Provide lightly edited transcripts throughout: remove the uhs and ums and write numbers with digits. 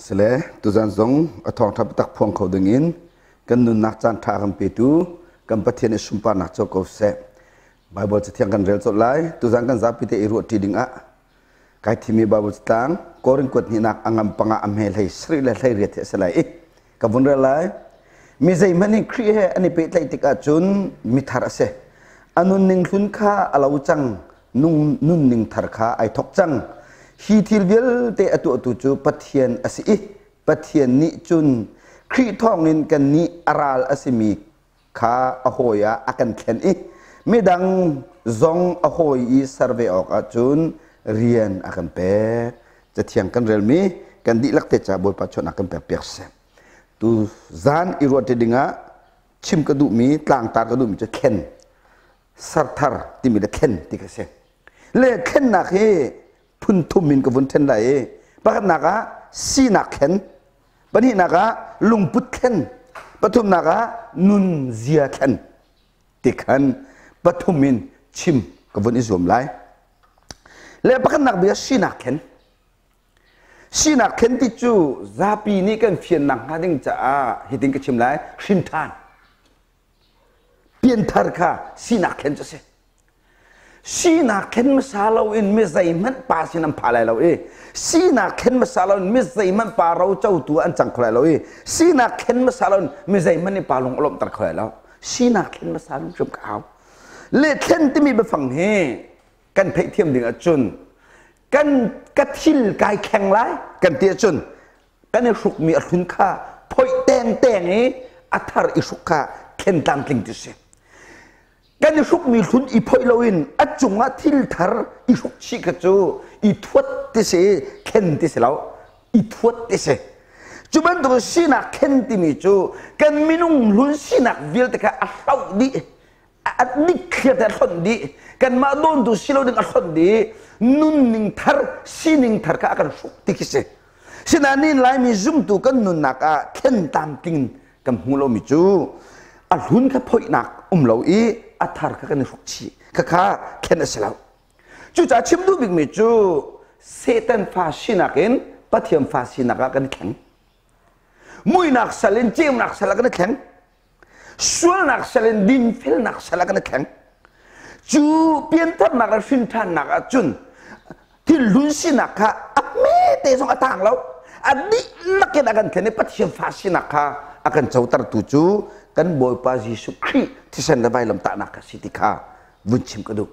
Sile tuzan zong a thawngṭha biatak phuang kho dingin kan nunnak caan ṭha kan petu kan Pathian i sunparnak co ko seh. Bible cathiang kan rel colh lai. Tuzan kan zapi te i ruahṭi dingah kai thimi Bible catlang Korin kuat hnihnak a ngam panga a hme hlei sarih le hlei riat hi a si lai i ka vun rel lai. Mi zeihmanh in Khrih he an i pehtlaih tikah cun mithar a si. A nunning hlun kha a lo cang, nunning thar kha ai thawk cang. Hi thil vialte a tuahtu cu Pathian a si i Pathian nih cun Khrih thawngin kannih a ral a simi kha a hawi ah a kan thlen i midang zong a hawi i ser ve awkah cun rian a kan pek. Cathiang kan relmi kan dihlak te ca Bawipa chawnhnak kan pek piak seh. Tu zan i ruah ti dingah chim ka duhmi tlangtar ka duhmi cu thlen serthar timi le thlen ti ka si. Le thlennak hi phun thum in ka vun then lai i pakhatnak ah sinak thlen pahnihnak ah lungput thlen pathumnak ah nunzia thlen ti khan pathum in chim ka vun i zuam lai le pakhatnak bia sinak thlen sinak thlen ti cu zapi nih kan fiannak hnga ding caah hitin ka chim lai hrin ṭhan pianthar kha sinak thlen cu a si Sinak thlen hmasa loin mi zeihmanh pa sin an pha lai lo i sinak thlen hmasa loin mi zeihmanh pa rocotu an cang kho lai lo i sinak thlen hmasa loin mi zeihmanh nih pa lung a lawmhter kho lai lo. Sinak thlen hmasa lo hrim ka hau. Le thlen timi biafang hi kan theihthiam ding ahcun kan ka thil kai thleng lai kan ti ahcun kan i hrukmi a hlun kha phoih tengteng i a thar i hruk kha thlen tlamtling ti si. Kan i hrukmi hlun i phoih loin a cungah thil thar i hruk chih kha cu i thuat ti si, thlen ti si lo, i thuat ti si. Cu bantuk sinak thlen timi cu kan minung hlun sinak vialte kha a hloh dih, a dikthliar te a hlonh dih, kanmah dawntu si lo ding a hlonh dih, nunning thar, sining thar kha a kan hruk ti khi si. Sinain Laimi zumtu kan nunnak ah thlen tlamtling kan hmu lomi cu a hlun kha phoihnak um lo i a thar kha kan i hruk chih khakha thlen a si lo. Cucaah chim duh bikmi cu Satan fa sinak in Pathian fa sinak ah kan i thleng. Muihnak sal in ceunak sal ah kan i thleng. Sualnak sal in dinfelnak sal ah kan i thleng. Cu piantharnak le hrinthannak ah cun thil sinak kha a hmete zong a tang lo. A dihlak in a kan thlen i Pathian fa sinak kha a kan cotertu cu kan Bawipa Jesuh Khrih thisen le vailamtahnak kha si ti kha vun chim ka duh.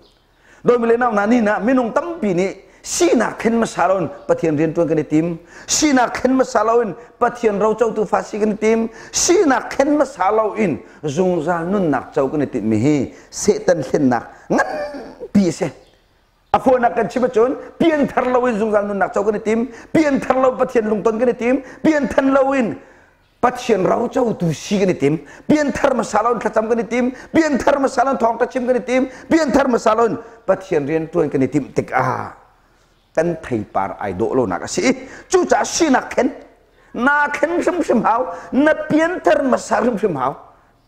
Dawmi le nau hna ni na minung tampi nih sinak thlen hmasa loin Pathian rianṭuan kan i tim. Sinak thlen hmasa loin Pathian rocotu fa si kan i tim. Sinak thlen hmasa loin zungzal nunnak co kan i timmi hi Satan hlennak nganpi a si. A fawinak kan chim ahcun pianthar loin zungzal nunnak co kan i tim. Pianthar lo Pathian lungton kan i tim. Pianthan loin Pathian rocotu si kan i tim. Pianthar hmasa loin thlacam kan i tim. Pianthar hmasa loin thawngṭha chim kan i tim. Pianthar hmasa loin Pathian rianṭuan kan i timh tikah kan theipar ai dawh lonak a si. Cucaah sinak thlen naa thlen hrimhrim hau. Na pianthar hmasa hrimhrim hau.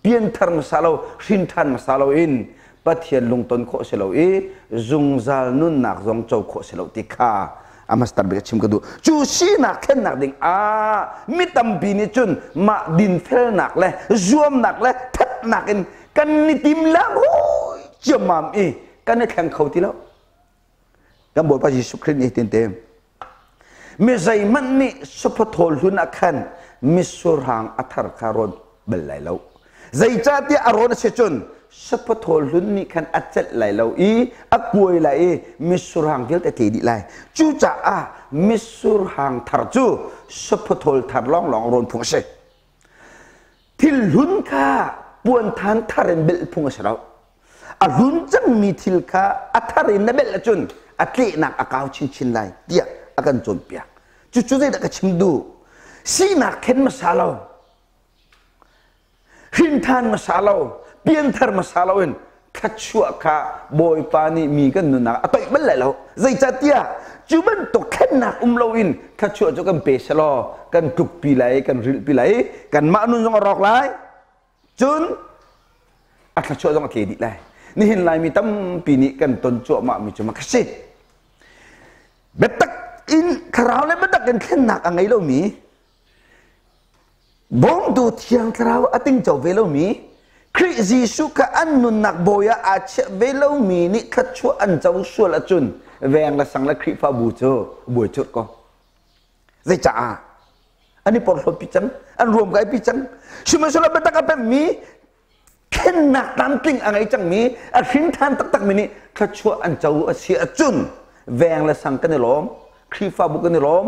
Pianthar hmasa lo, hrinṭhan hmasa loin Pathian lungton khawh si lo i zungzal nunnak zong co khawh si lo ti kha a master bik a chim ka duh. Cu sinak thlennak ding ah mi tampi nih cun mah dinfelnak le zuamnak le thatnak in kan ni tim lang hui ciammam i kan i thleng kho ti lo. Kan Bawipa Jesuh Khrih nih hitin te mi zeihmanh nih saphathawl hlun ah khan misurhang a thar kha rawn bal lai lo. Zeicahtiah a rawn a si cun saphathawl hlun nih khan a celh lai lo i a kuai lai i misurhang vialte a tle dih lai. Cucaah misurhang thar cu saphathawl thar lawnglawng rawn phung a si. Thil hlun kha puanthan thar in belh phung a si lo. A hlun cangmi thil kha a thar in na belh ahcun a tlehnak a kau chinchin lai tiah a kan cawnpiak. Cucu zeidah ka chim duh? Sinak khen hmasa lo, hrinthan hmasa lo, pianthar hmasa loin thluachuah kha Bawipa nih mi kan nunnak a toih bal lai lo. Zeicahtiah cu bantuk thlennak um loin thluachuah cu kan pe selaw kan tlukpi lai, kan rilhpi lai, kanmah nun zong a rawk lai. Cun a thluachuah zong a tle dih lai. Nihin Laimi tampi nih kan ton cuahmah mi cu mak a si. Biatak in thlarau le biatak in thlennak a ngei lomi. Bawmtu Thiang Thlarau a tingco ve lomi, Khrih Jesuh kha an nunnak bawi ah aa chiah ve lomi nih thluachuah an co sual ahcun veng le sang le Khrihfabu cu buai curh ko. Zeicaah? An i porhlawtpi cang, an ruamkaipi cang. Sihmanhsehlaw biatak a pemmi thlennak tlamtling a ngei cangmi a hrin ṭhan taktakmi nih thluachuah an co a si ahcun veng le sang kan i lawm Khrihfabu kan i lawm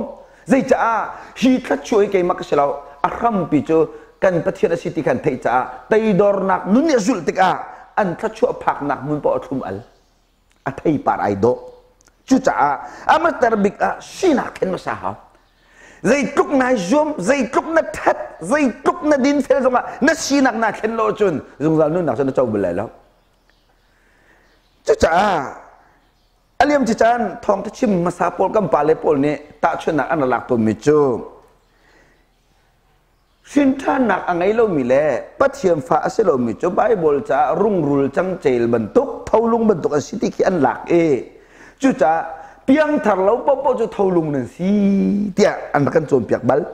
zeicaah hi thluachuah hi keimah ka si lo a hrampi cu kan Pathian a si ti khan theih caah teidornak nun nih a zulh tikah an thluachuah phaknak hmun paoh a thlum al a theipar ai dawh. Cucaah a hmater bik ah sinak thlen hmasa hau. Zeitluk nai zuam, zeitluk na that, zeitluk na dinfel zongah na sinak naa thlen lo ahcun zungzal nunnak cu na co bal lai lo. Cucaah a liam ci caan thawngtha chim hmasa pawl kan pale pawl nih tahchunhnak an rak lak tawnmi cu Hrinṭhannak a ngei lomi le Pathian fa a si lomi cu Baibal caah rungrul cangcel bantuk, tholung bantuk an si ti khi an lak i cucaah piangthar lo paohpaoh cu tholung nan si tiah an rak kan cawnpiak bal.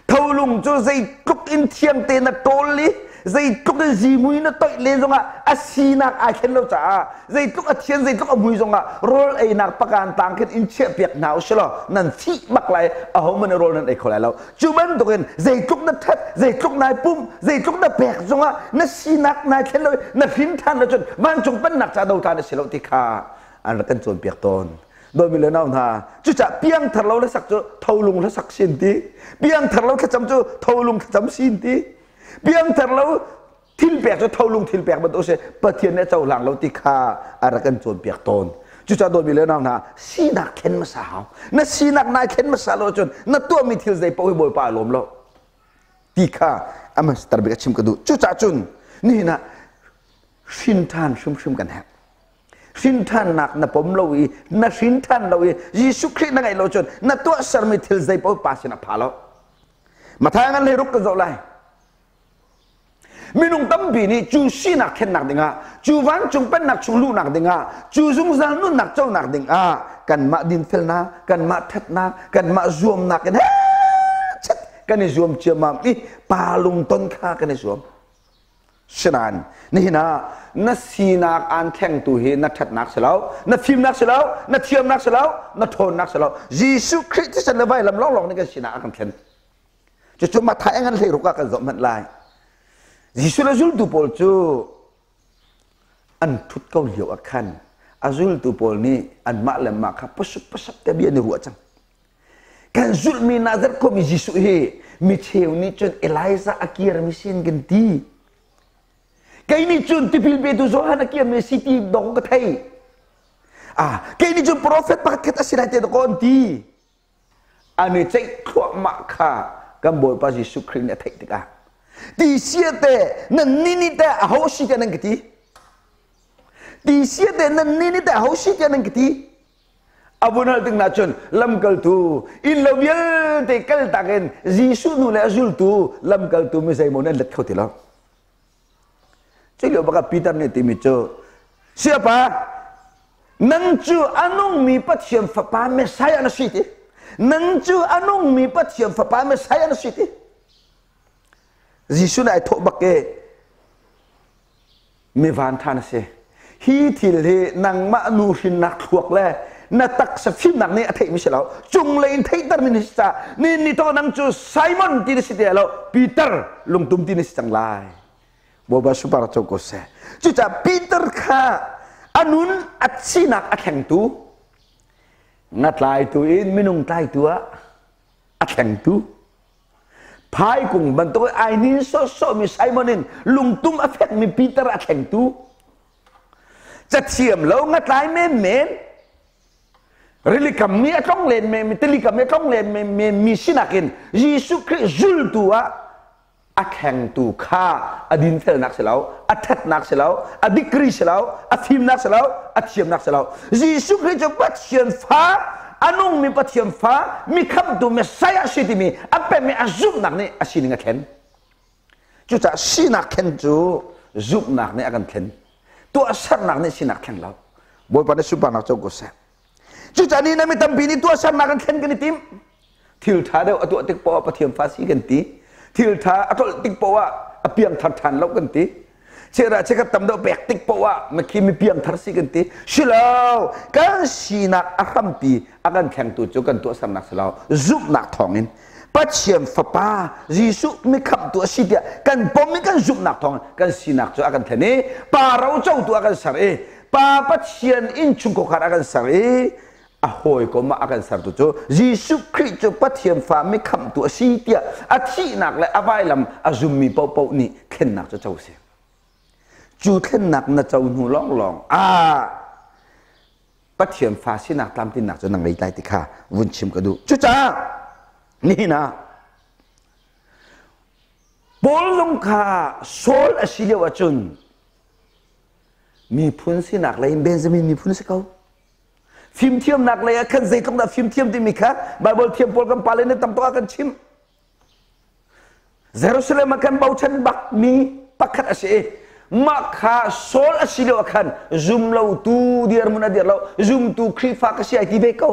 Tholung cu zeitluk in thiang te na ṭawl i zeitluk in zihmui na toih len zongah a sinak ai thlen lo caah zeitluk a thian zeitluk a mui zongah rawl einak pakan tang khin in chiah piak hna usih law nan fih bak lai ahohmanh rawl nan ei kho lai lo cu bantukin zeitluk na that zeitluk nai pum zeitluk na pek zongah na sinak nai thlen lo na hrin than lo cun vancung pennak ca dotla na si lo ti kha an rak kan cawnpiak tawn dawmi le nau hna cucah piangthar lo hlasak cu tholung hlasak sin ti piangthar lo thlacam cu tholung thlacam sin ti piangthar lo thil pek cu tholung thil pek bantuk si Pathian nih a cohlang lo ti kha a rak kan cawnpiak tawn cucaah dawtmi le nau hna sinak thlen hmasa hau na sinak nai thlen hmasa lo cun na tuahmi thil zei paoh hi Bawipa a lawm lo ti kha a master bik a chim ka duh cucaah cun nihin ah hrin ṭhan hrimhrim kan herh hrinṭhannak na pom lo i na hrinṭhan lo i Jesuh Khrih na ngeih lo cun na tuahsermi thil zei paoh pa sin a pha lo Matthai ngan hlei ruk kan zoh lai Minung tampi nih cu sinak thlennak dingah, cu vancung pennak chung luhnak dingah, cu zungzal nunnak conak dingah kanmah dinfelnak, kanmah thatnak, kanmah zuamnak in chet kan i zuam ciammam i pa lungton kha kan i zuam. Sinain nihin ah na sinak aan thlengtu hi na ṭhatnak si lo, na fimnak si lo, na thiamnak si lo, na ṭhawnnak si lo. Jesuh Khrih thisen le vailam lawnglawng nih kan sinak a kan thlen. Cucu Matthai ngan hleiruk ah kan zoh hmanh lai. Jesuh le zultu pawl cu an ṭhut ko lio ah khan a zultu pawl nih anmah le mah kha pasuk pasap te bia an i ruah cang. Kan zulhmi Nazareth khuami Jesuh hi mi cheu nih cun Elijah a kirmi sin kan ti. Kei nih cun tipil petu Johan a kirmi si ti dong ka thei. Ah, kei nih cun profet pakhat khat a si lai te dawkaw an ti. An i ceih thluahmah kha kan Bawipa Jesuh Khrih nih a theih tikah ti sia te nan ni nih teh aho si tiah nan ka ti ti sia te nan ni nih teh aho si tiah nan ka ti a vun hal tik na cun lamkaltu inn lo vialte kaltak in Jesuh nu le a zultu lamkaltu mi zeimaw nan let kho ti lo Cu lio bak ah Peter nih timi cu Siapa nang cu a nungmi Pathian fapa Messiah na si ti nang cu a nungmi Pathian fapa Messiah na si ti Jesuh nih ai thawh bak i mi van ṭha na si hi thil hi nangmah nu hrinnak thluak le na taksa fimnak nih a theihmi si lo cunglei in theihtermi na si caah ni ni to nang cu Simon ti na si ti lo Peter lungtum ti na si cang lai Bawipa super co ko seh cucaah Peter kha a nun a sinak a thlengtu ngatlaitu in minung tlaitu ah a thlengtu phaikung bantuk ai nin sawhsawhmi Simon in lungtum a fekmi Peter a thlengtu cathiam lo ngatlai menmen rilikam mi a tlong len men tilikam mi a tlong len men mi sinak in Jesuh Khrih zultu ah a thlengtu kha a dinfelnak si lo a ṭhatnak si lo a degree si lo a fimnak si lo a thiamnak si lo Jesuh Khrih cu Pathian fa a nungmi Pathian fa mi khamhtu Messiah si timi a pemmi a zumhnak nih a sining a thlen cucaah sinak thlen cu zumhnak nih a kan thlen tuahsernak nih sinak thleng lo Bawipa nih sunparnak co ko seh Cucaah ni na mi tampi nih tuahsernak in thlen kan i tim. Thil ṭha deuh a tuah tik poah Pathian fa si kan ti. Thil ṭha a ṭolh tik poah ah a piangthar ṭhan lo kan ti. Chera chekhat tam deuh pek tik poah ah makhi mi piangthar si kan ti. Silo, kan sinak a hrampi a kan thlengtu cu kan tuahsernak si lo, zumhnak thawngin Pathian Fapa Jesuh mi khamhtu a si tiah kan pom i kan zumhnak thawngin kan sinak cu a kan thlen i Pa rocotu a kan ser i Pa Pathian innchungkhar a kan ser i a hawikom ah a kan sertu cu Jesuh Khrih cu Pathian fa mi khamhtu a si tiah a thihnak le a vailam a zummi paohpaoh nih thlennak cu co si. Cu thlennak na co hnu lawnglawng ah Pathian fa sinak tlamtlinnak cu na ngei lai ti kha vun chim ka duh. Cucaah nihin ah Paul zong kha Saul a si lio ahcun miphun sinak lei in Benjamin miphun a si ko. Fimthiamnak lei ah khan zeitluk dah fimthiam timi kha Bible thiam pawl kan pale nih tam tuk ah kan chim. Jerusalem ah kan bochan bakmi pakhat a si i mah kha Saul a si lio ah khan zumlotu dirhmun a dir lo zumtu Khrihfa ka si ai ti ve ko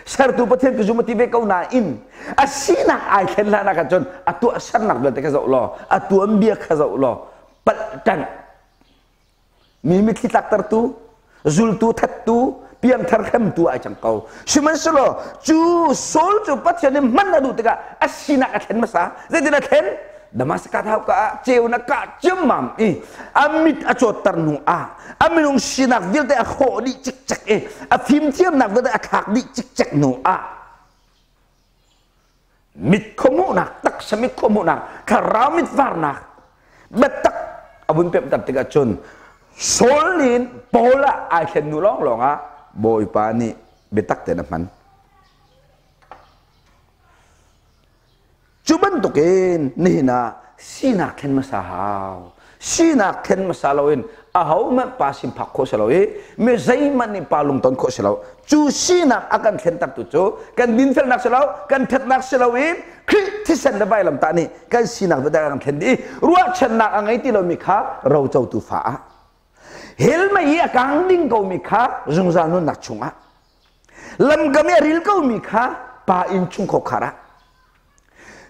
sertu Pathian ka zum a ti ve ko nain a sinak ai thlen hlan ah khan cun a tuahsernak vialte kha zoh law a tuanbia kha zoh law palh ṭanh Mi mitthli tlaktertu, zultu thattu, piangthar hremtu ai cang ko. Sihmanhsehlaw cu Saul cu Pathian nih hman a duh tikah a sinak a thlen hmasa. Zeitin a thlen? Damascus hauka ah ceunak kah ciammam i a mit a cawtter hnu ah a minung sinak vialte a hrawh dih cikcek i a fimthiamnak vialte a thlak dih cikcek hnu ah mit khuamuhnak taksa mit khuamuhnak thlarau mit varnak biatak a vun pemhter tikah cun Saul in Paul ah ai thlen hnu lawnglawng ah Bawipa nih biatak tein a hman. Cu bantukin nihin ah sinak thlen hmasa hau. Sinak thlen hmasa loin ahohmanh pa sin phak khawh si lo i mi zeihmanh nih pa lungton khawh si lo. Cu sinak a kan thlentertu cu kan dinfelnak si lo, kan ṭhatnak si lo i Khrih thisen le vailamtah nih kan sinak vialte a kan thlen dih i ruahchannak a ngei ti lomi kha rocotu fa ah hell mei i a kang ding komi kha zungzal nunnak chungah lamkam i a ril komi kha pa inn chung khar ah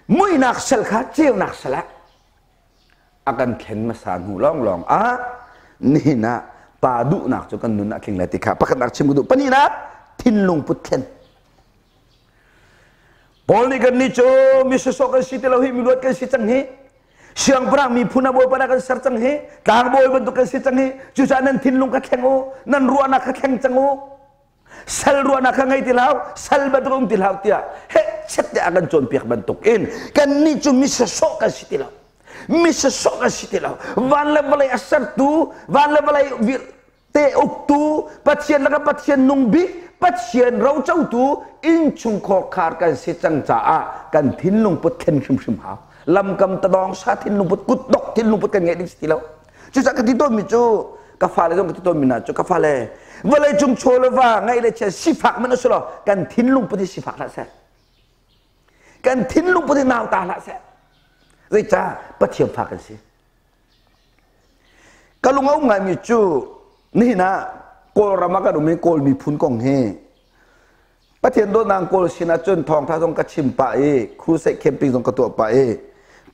muihnak sal kha ceunak sal ah a kan thlen hmasa hnu lawnglawng ah nihin ah pa duhnak cu kan nun ah tling lai ti kha pakhatnak chim ka duh pahnihnak thinlung put thlen Paul nih kan nih cu mi sawsawh kan si ti lo hi mi luat kan si cang hi siangpahrang miphun ah bawipa kan ser cang hi tlangbawi bantuk kan si cang hi cucaah nan thinlung kha thleng u nan ruahnak kha thleng cang u sal ruahnak kha ngei ti hlah sal bantuk um ti hlah tiah heh chet tiah a kan cawnpiak bantuk in kan nih cu mi sawsawh kan si ti lo mi sawsawh kan si ti lo van le vawlei a sertu van le vawlei te uktu Pathian laka Pathian nung bik Pathian rocotu innchungkhar khar kan si cang caah kan thinlung put thlen hrimhrim hau lamkam tadawng sa thinlung put kutdok thinlung put kan ngeih ding si ti lo cucaah ka ti tawnmi cu ka fale zong ka ti tawnmi hna cu ka fale vawlei cung chaw le va ngaih le chia sifak man a si lo kan thinlung put hi sifak hlah seh kan thinlung put hi nauta hlah seh zeicah Pathian fa kan si Ka lung a um ngaimi cu nihin ah Kawlram ah kan um i Kawl miphun kong hi Pathian dawtnak Kawl sin ah cun thawngtha zong ka chim pah i crusade camping zong ka tuah pah i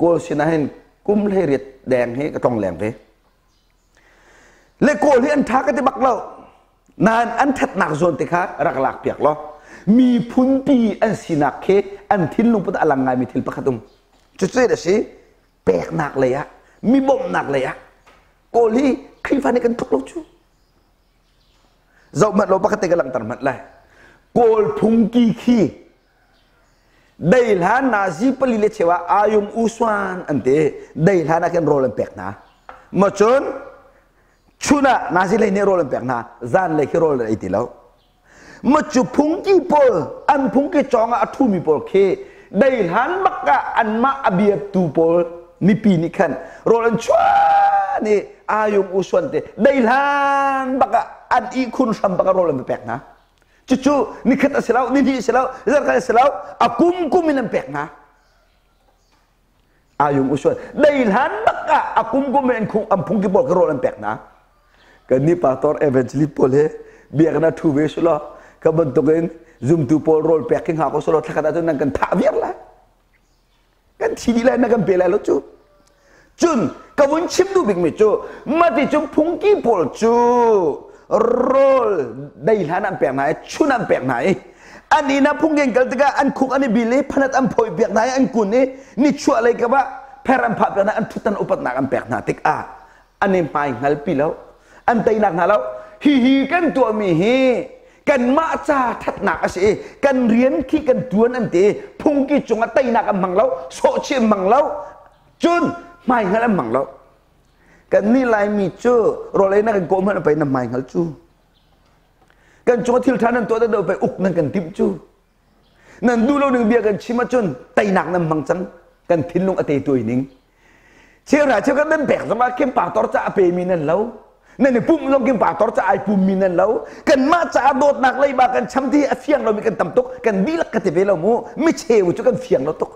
Kawl sin ah hin kum 18 deng hi ka tlong leng ve. Le Kawl hi an tha ka ti bak lo. Nain an thatnak zawn te kha rak lak piak law miphun pi an sinak khi an thinlung put a lang ngaimi thil pakhat um. Cucu a si peknak lei ah mi bawmhnak lei ah Kawl hi Khrihfa nih kan tluk lo cu zoh hmanh law pakhat te ka langhter hmanh lai Kawl phungki khi dei hlan nazi pali le cheu ah ayum uswan an ti dei hlan ah khin rawl an pek hna ma cun chun ah nazi lei nih rawl an pek hna zan lei khi rawl an ei ti lo Macu phungki pawl an phungki cawng ah a ṭhumi pawl khi deihlan bak ah anmah a biatu pawl mipi nih khan rawl an chuan i ayung usuan te deihlan bak ah an ihkhun hram bak ah rawl an va pek hna. Cucu nikhat a si lo, nihnih a si lo, zarkhat a si lo, a kum kum in an pek hna. Ayung usuan deihlan bak ah a kum kum in an phungki pawl kha rawl an pek hna. Kan nih pastor evangelist pawl he biakinn ah ṭhu ve sulaw ka bantukin zumtu pawl rawl pek khi hngak u sulaw thlakhat ahcun nan kan thah viar lai. Kan thi dih lai na kan pe lai lo cu. Cun ka vun chim duh bikmi cu mati cun phungki pawl cu rawl dei hlan an pek hna i chun an pek hna i an inn ah phungki kal tikah an khuk an i bil i phanat an phoi piak hna i an kun i nichuah lei kap ah pher an phah piak hna, an ṭhutdan upatnak an pek hna tikah an i hmai hngal pi lo, an teinak hna lo. Hihi kan tuahmi hi kanmah ca ṭhatnak a si i kan rian khi kan ṭuan an ti. Phungki cungah teinak an hmang lo, sawhchih an hmang lo, cun hmai hngal an hmang lo. Kan nih Laimi cu rawl ei na kan kawh hmanh pei na hmai hngal cu, kan cungah thil ṭha nan tuah deuh pei uk nan kan timh cu. Nan duh lo ning bia kan chim ahcun teinak nan hmang cang. Kan thinlung a te tuai ning. Cheuhra cheu kan nan pek zong ah khin pastor ca a pemi nan lo, nan i pumh zong khin pastor ca ai pummi nan lo. Kanmah caah dawtnak leiba kan cham ti a fiang lomi kan tam tuk. Kan dihlak ka ti ve lo mu, mi cheu cu kan fiang lo tuk.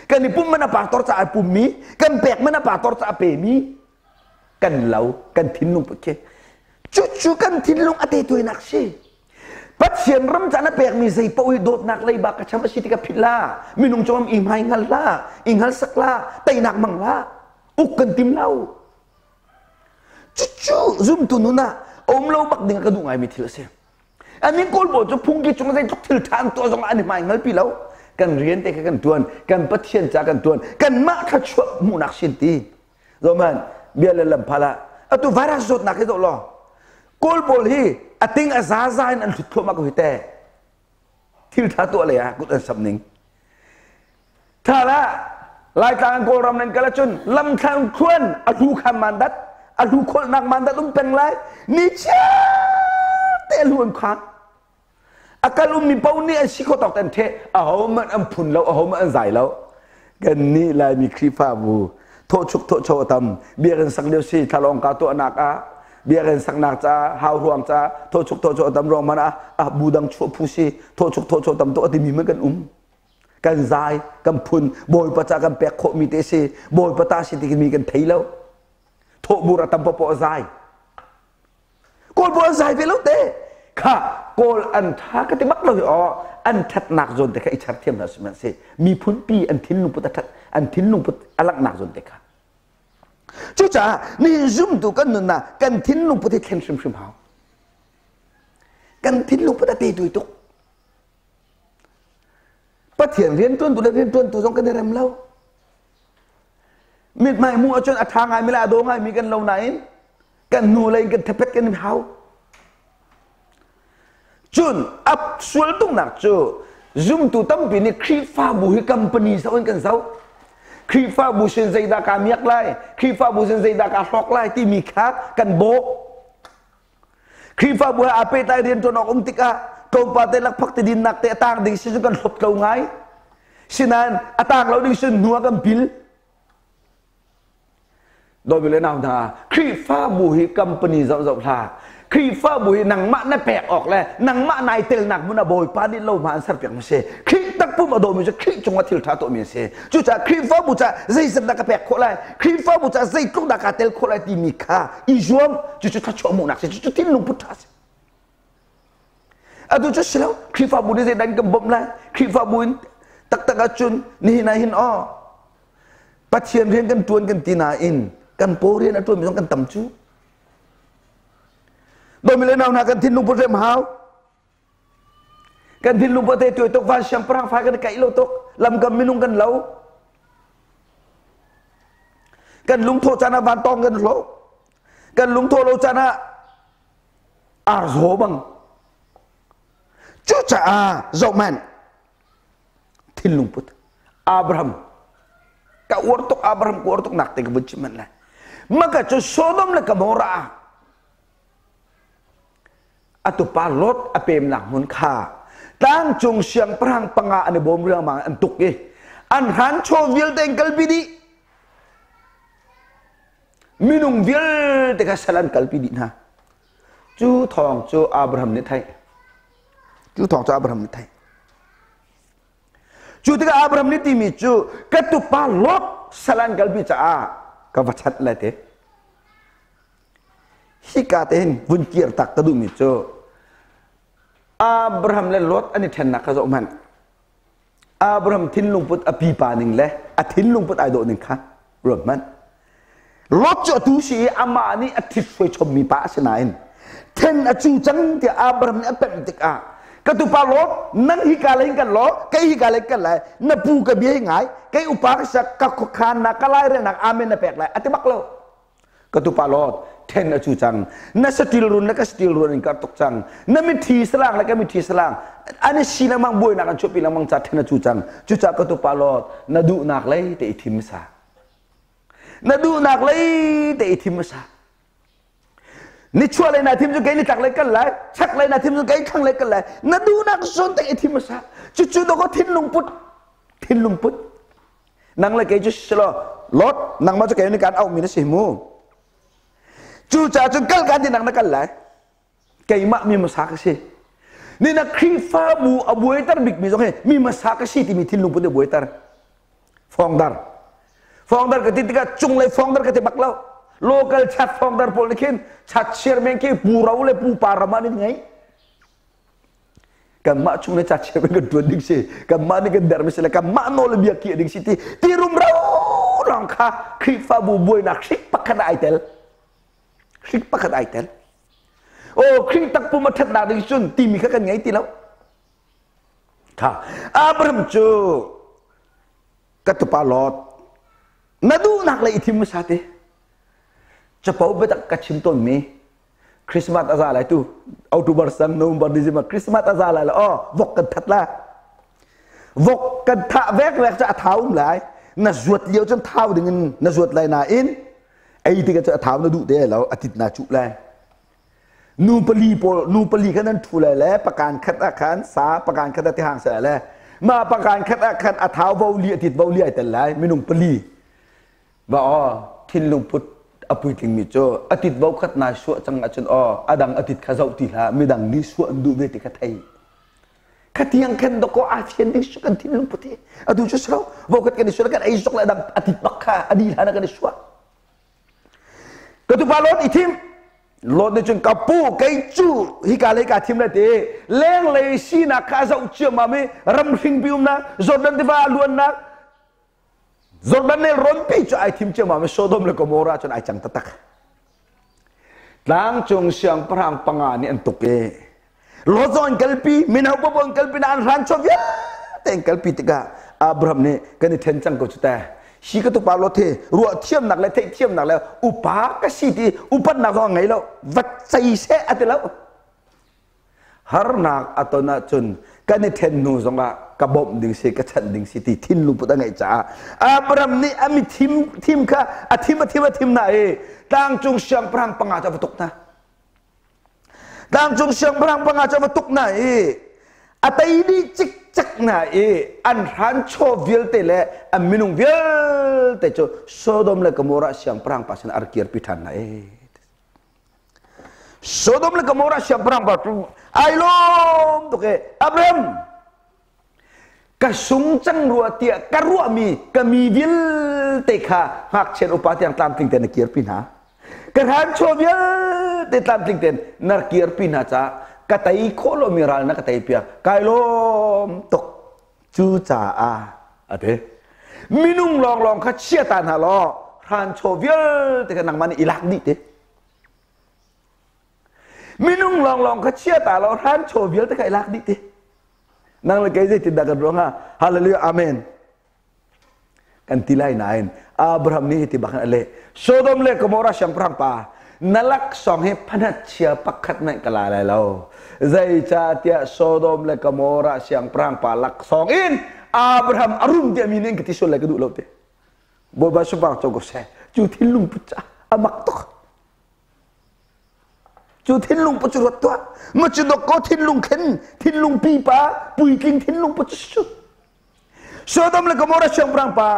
Kan i pumh man a pastor ca ai pummi, kan pek man a pastor ca a pemi kan lo. Kan thinlung put khi cucu kan thinlung a te tuainak si. Pathian ram ca na pekmi zei paoh hi dawtnak leiba ka cham a si tikah philh la, minung cungam i hmai hngal la, i hngal sak la, teinak mang la, uk kan tim lo. Cucu zumtu nun ah um lo bak ding ka duh ngaimi thil a si. Anin Kawl pawl cu phungki cung zeitluk thil ṭha an tuah zong an i hmai hngal pi lo. Kan rian te kha kan ṭuan, kan Pathian ca kan ṭuan, kanmah thluachuah hmuhnak sin ti. Zohman bia le lam phala atu virus zawtnak hi zoh law, Kawl pawl hi a ting a zaza in an hlut thluahmah ko hi te. Thil tha tuah lei ah kut an samh ning tha la. Laitlang an Kawlram nan kal ahcun lamthlang thluan a hlu khan mandat, a hlu kholhnak mandat um peng lai. Ni chiar te a hlu an khang. A kal ummi paoh nih an si kho tawk an theh. Ahohmanh an phun lo, ahohmanh an zai lo. Kan nih Laimi Khrihfabu thawhchuk thawhcho a tam. Biakinn sak lio si, thlalawng ka tuahnak ah, biakinn saknak ca hau ruang ca thawhchuk thawhcho a tam ruang man ah ah bu dang chuah phu si, thawhchuk thawhcho tam tuk a timi man kan um. Kan zai, kan phun. Bawipa ca kan pek khawhmi te si, Bawipa ta si ti mi kan thei lo. Thawhbur a tam paoh zai. Kawl pawl an zai ve lo te kha. Kawl an tha ka ti bak lo hi aw. An thatnak zawn te kha i char thiam hna sihmanhseh miphun pi an thinlung put a that, an thinlung put a langhnak zawn te kha. Cucaah nihin zumtu kan nunnak, kan thinlung put hi thlen hrimhrim hau. Kan thinlung put a te tui tuk. Pathian riantuantu le riantuantu zong kan i rem lo. Mithmai hmuh ahcun a ṭha ngaimi le a daw ngaimi kan lo nain kan hnu lei kan thepet kan in hau. Cun a sual tuknak cu zumtu tampi nih Khrihfabu hi company zoh in kan zoh. Khrihfabu sin zeidah kaa miak lai, Khrihfabu sin zeidah kaa hlawk lai timi kha kan bawh. Khrihfabu he aa pehtlai rianṭuan awk um tikah tlawmpal te lakphak te dinnak te a tang ding si cu kan hlop lo ngai. Sinain a tang lo ding sin hnu ah kan pil. Dawmi le nau hna, Khrihfabu hi company zoh zoh hlah. Khrihfabu hi nangmah na pek awk le nangmah nai telnak hmun ah Bawipa nih lo hma an serpiak mi si. Khrih takpum a dawmi cu Khrih cungah thil ṭha tuahmi an si. Cucaah Khrihfabu caah zeizat dah ka pek khawh lai, Khrihfabu caah zeitluk dah kaa tel khawh lai timi kha i zuam. Cucu thluachuah hmuhnak si, cucu thinlung put ṭha si. Atu cu si lo, Khrihfabu nih zeidah kan bawmh lai, Khrihfabu in taktak ahcun nihin ah hin aw Pathian rian kan ṭuan kan ti nain kan paw rian a ṭuanmi zong kan tam cu. Dawmi le nau hna, kan thinlung put rem hau. Kan thinlung put te tuai tuk. Van siangpahrang fai kan kaih lo tuk. Lamkam minung kan lo. Kan lungthawh caan ah vantawng kan hlo. Kan lungthawh lo caan ah arzaw bang. Cucaah zohhmanh, thinlung put Abraham ka uar tuk. Abraham ka uar tuk nak te ka vun chim hmanh lai. Maka cu Sodom le Gomorrah a tupa Lot a pemnak hmun kha tlangcung siangpahrang panga an i bawm riangmang, an tuk i an hranchaw vialte in kalpi dih, minung vialte kha sal an kalpi dih hna. Cu thawng cu Abraham nih theih. Cu thawng cu Abraham nih theih. Cu tikah Abraham nih timi cu ka tupa Lot sal an kalpi caah ka va chanh lai te. Hika te hin vun kir tak ka duhmi cu Abraham le Lot an i ṭhennak kha zoh hmanh. Abraham thinlung put a pipa ning le a A thinlung put ai dawh ning kha ruat hmanh. Lot cu atu si i amah nih a thit hruai chommi pa a si nain then a cu cang tiah Abraham nih a pemh tikah ka tupa Lot nang hi ka lei kan law kei hi ka lei kan lai na pu ka bia hi ngai kei upa ka sak ka khuakhan na ka lairelnak amen na pek lai a ti bak lo. Ka tupa Lot then a cu cang na satil run le ka satil run in kar tuk cang na mithi salang le ka mithi salang an i si lengmang buainak an chuahpi lengmang ca then a cu cang. Cucaah ka tupa Lot na duhnak lei te i thim sa, na duhnak lei te i thim sa. Nichuah lei na thim cu kei nitlak lei kal lai, chak lei na thim cu kei thlang lei kal lai. Na duhnak zawn te i thim sa. Cucu dawkaw thinlung put, thinlung put. Nang le kei cu silo Lot, nangmah cu kei nih kaan auhmi na si mu. Cucaah cun kal kan ti nang na kal lai. Keimah mi hmasa ka si. Ni na Khrihfabu a buaiter bikmi zong hi mi hmasa ka si timi thinlung put a buaiter. Fongdar. Fongdar ka ti tikah cunglei fongdar ka ti bak lo. Local chat fongdar pawl nih khin chat chairman khi pu ro le pu pa ram ah an ngei. Kanmah chung le chat chairman kan tuan ding si. Kanmah nih kan dermi si le kanmah nawl bia kiah ding si ti ti rumro lawng kha Khrihfabu buainak hrik pakhat ai tel. Hrik pakhat ai tel. Aw, Khrih takpum a ṭhatnak ding cun timi kha kan ngei ti lo. Kha Abraham cu ka tupa Lot na duhnak le i thim hmasa te. Capo biatak ka chim tawnmi Christmas a za lai tu October sang November December Christmas a za lai la aw vok kan that la vok kan thah vek vek cu a thau um lai na zuat lio cun thau ding in na zuat lai nain ei tikah cu a thau na duh te lo a tit na cuh lai. Nu pali pawl, nu pali khan an thu lai le pakan khat ah khan sa pakan khat ah tihang se le ma pakan khat ah khan a thau vo li a tit vo li ai tel lai minung pali va aw thinlung put a puitling mi cu a tit vo khat nai suah cang ahcun aw adang a tit kha zoh ti hlah midang nih suah an duh ve ti kha thei. Khatiang khan dawkaw aa fian ding su kan thinlung put hi atu cu si lo. Vokhat kan i sual kan ei zok le dang a tit bak kha a dih hlan ah kan i suah. Ka tupa Lot i thim. Lot nih cun ka pu kei cu hika lei kaa thim le ti lenglei sinak kha a zoh ciammam i ramhringpi umnak Jordan tiva a luannak Jordan nelrawnpi cu ai thim ciammam i Sodom le Gomorrah cun ai cang taktak. Tlangcung siangpahrang panga nih an tuk i Lot zong an kalpi, mino paoh an kalpi na an hranchaw vialte an kalpi tikah Abraham nih kan i then cang ko cu ta. Hi ka tupa Lot hi ruah thiamnak le theih thiamnak le upa ka si ti upatnak zong a ngei lo, va cei seh a ti lo. Harnak a ton ahcun kan i then hnu zongah ka bawmh ding si, ka chanh ding si ti thinlung put a ngeih caah Abraham nih a mi thim thim kha a thim a thim a thim na i tlangcung siangpahrang panga cu a va tuk hna. Tlangcung siangpahrang panga cu a va tuk hna i a tei dih cikcek hna i an hranchaw vialte le an minung vialte cu Sodom le Gomorrah siangpahrang pa sinah a rak kirpi ṭhan hna i Sodom le Gomorrah siangpahrang pa cu ai lawm tuk i Abraham ka sung cang rua tiah ka ruahmi ka mi vialte kha ngakchia upa tiang tlamtling tein na kirpi hna. Ka hranchaw vialte tlamtling tein na kirpi hna caah ka tei khawh lomi ral na ka tei piak. Kai lawm tuk. Cucaah a ti. Minung lawnglawng kha chia ta hna law hranchaw vialte kha nangmah nih i lak dih te. Minung lawnglawng kha chia ta law hranchaw vialte kha i lak dih te. Nang le kei zeitindah kan ruah hnga? Hallelujah, amen. Kan ti lai nain Abraham nih hiti bak in a leh. Sodom le Gomorrah siangpahrang pa, na laksawng hi phanat chia pakhat hmanh ka la lai lo. Zeicahtiah Sodom le Gomorrah siangpahrang pa laksawng in Abraham a rum tiah mi nih an ka ti sual lai ka duh lo ti. Bawipa subang co ko seh. Cu thinlung put ca a mak tuk. Cu thinlung put cu ruat tuah. Ma cu dok ko thinlung khen, thinlung pipa, puitling thinlung put cu. Sodom le Gomorrah siangpahrang pa,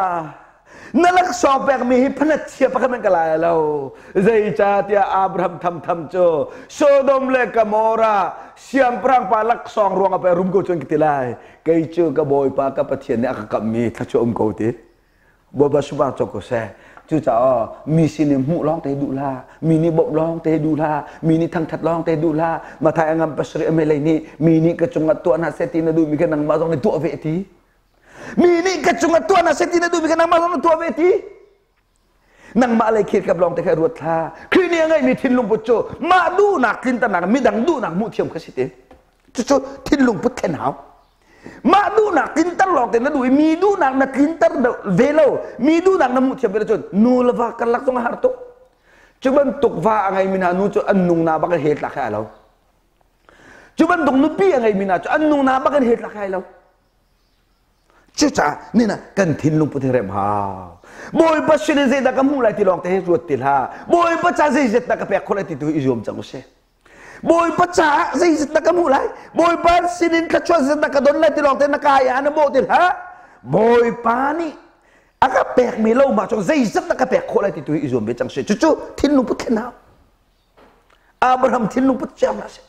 na laksawng pekmi hi phanat chia pakhat hmanh ka lai lo. Zeicahtiah Abraham thamtham cu Sodom le Gomorrah siangpahrang pa laksawng ruangah pei rum ko cun ka ti lai. Kei cu ka Bawipa ka Pathian nih a ka kamhmi thluachuah um ko ti. Bawipa subang cawk ko seh. Cucaah mi sin in hmuh lawng te duh hlah, mi nih bawmh lawng te duh hlah, mi nih thangthat lawng te duh hlah. Mathai a ngam pasarih a melei nih mi nih ka cungah tuah hna seh ti na duhmi kha nangmah zong nih tuah ve ti. Mi nih ka cungah tuah na seh ti na duhmi kha nangmah zong na tuah ve ti. Nangmah lei khir kap lawng te kha ruat thla. Khrih nih a ngeihmi thinlung put cu mah duhnak tlinternak midang duhnak hmuh thiam kha si te. Cucu thinlung put thlen hau. Mah duhnak tlinter lawng te na duh i mi duhnak na tlinter ve lo, mi duhnak na hmuh thiam ve lo cun nu le va karlak zong a har tuk. Cu bantuk va a ngeimi hna nu cu an nung na bak in he tlak he a lo. Cu bantuk nupi a ngeimi hna cu an nung na bak in he tlak he a lo. Cucaah nina kan thinlung put hi rem hau. Bawipa sin in zeidah ka hmuh lai ti lawng te hi ruat ti hlah. Bawipa ca zeizat dah ka pek khawh lai ti tu hi i zuam cang usih. Bawipa caah zeizat dah ka hmuh lai? Bawipa sin in thluachuah zeizat dah ka don lai ti lawng te na ka i na bawh ti hlah. Bawipa nih a ka pekmi lo ma cu zeizat dah ka pek khawh lai ti tu hi i zuam ve cang sih. Cucu thinlung put thlen hau. Abraham thinlung put ciam hlah sih.